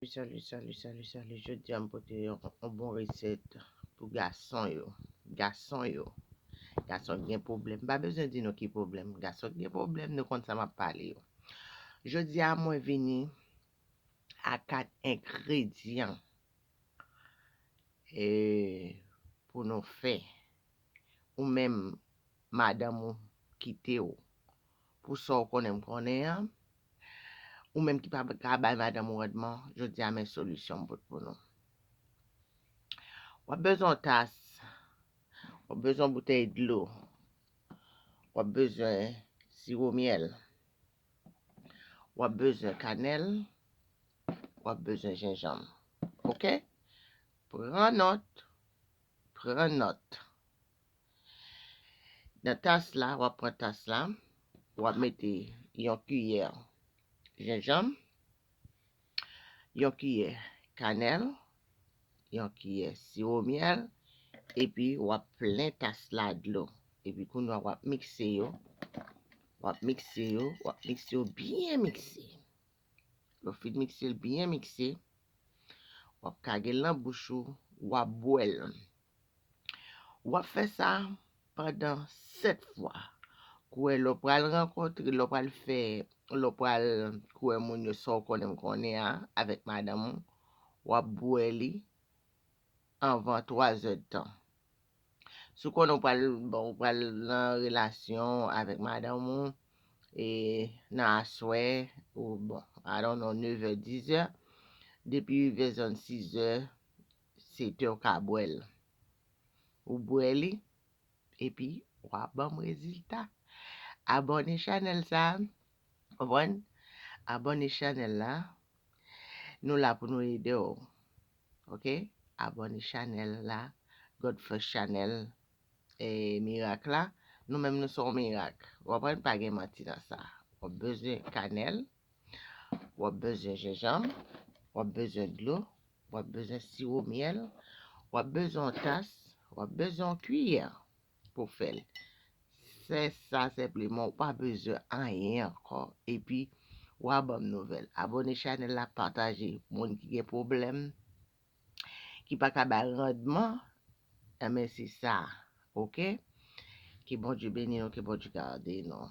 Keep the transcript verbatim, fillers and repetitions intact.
Salut, salut, salut, salut, salut. Jodi a m pote yon, yon bon resèt pou gason yo. Gason yo. Gason ki gen pwoblèm. M pa bezwen di nou ki pwoblèm. Gason ki gen pwoblèm, nou konn sa m ap pale yo. Jodi a mwen vini a kat engredyan e, pou nou fè. Ou menm, madanm ou kite w pou sa w konnen m konnen an, ou menm ki pa ka bay madanm ou randman, jodi a men solisyon m pot pou nou. W ap bezwen yon tas, w ap bezwen yon boutèy dlo, w ap bezwen siwo myèl, w ap bezwen kanèl, w ap bezwen jenjanm. Oke? Pran nòt, pran nòt. Nan tas la, w ap pran tas la, w ap mete yon kiyè jenjanm, yon kiyè kanèl, yon kiyè siwo myèl, epi w ap plen tas la dlo. Epi kounye a w ap mikse yo, w ap mikse yo, w ap mikse yo byen mikse. Lè w fin mikse l byen mikse, w ap kage l nan bouch ou, w ap bwè l. W ap fè sa pandan sèt fwa. Kouwè lè w pral rankontre, lè w pral fè, lè w pral kouwè moun yo sa w konnen m konnen a, avèk madanm ou, w ap bwè li anvan twa zè d tan. Si w konnen w pral, bon, w pral nan relasyon avèk madanm ou, e nan aswè, ou bon, I don't know, nevè, dizè, depi rive zòn sizè, setè w ka bwè l. Ou bwè li, epi w a ban m rezilta. Abòne chanèl sa, konprann? Abòne chanèl la, nou la pou nou ede w. Oke? Abòne chanèl la, God First Channel, e, mirak la. Nou menm nou se yon mirak. W konprann? Pa gen manti nan sa. W ap bezwen kanèl, w ap bezwen jenjanm, w ap bezwen dlo, w ap bezwen siwo myèl, w ap bezwen yon tas, w ap bezwen yon kiyè pou fè l. Se sa senpleman, ou pa bezwen anyen ankò. Epi, w a ban m nouvèl. Abòne chanèl la, pataje. Moun ki gen pwoblèm, ki pa ka bay randman, enben se sa, oke? Ke Bondye beni nou, ke Bondye gade nou.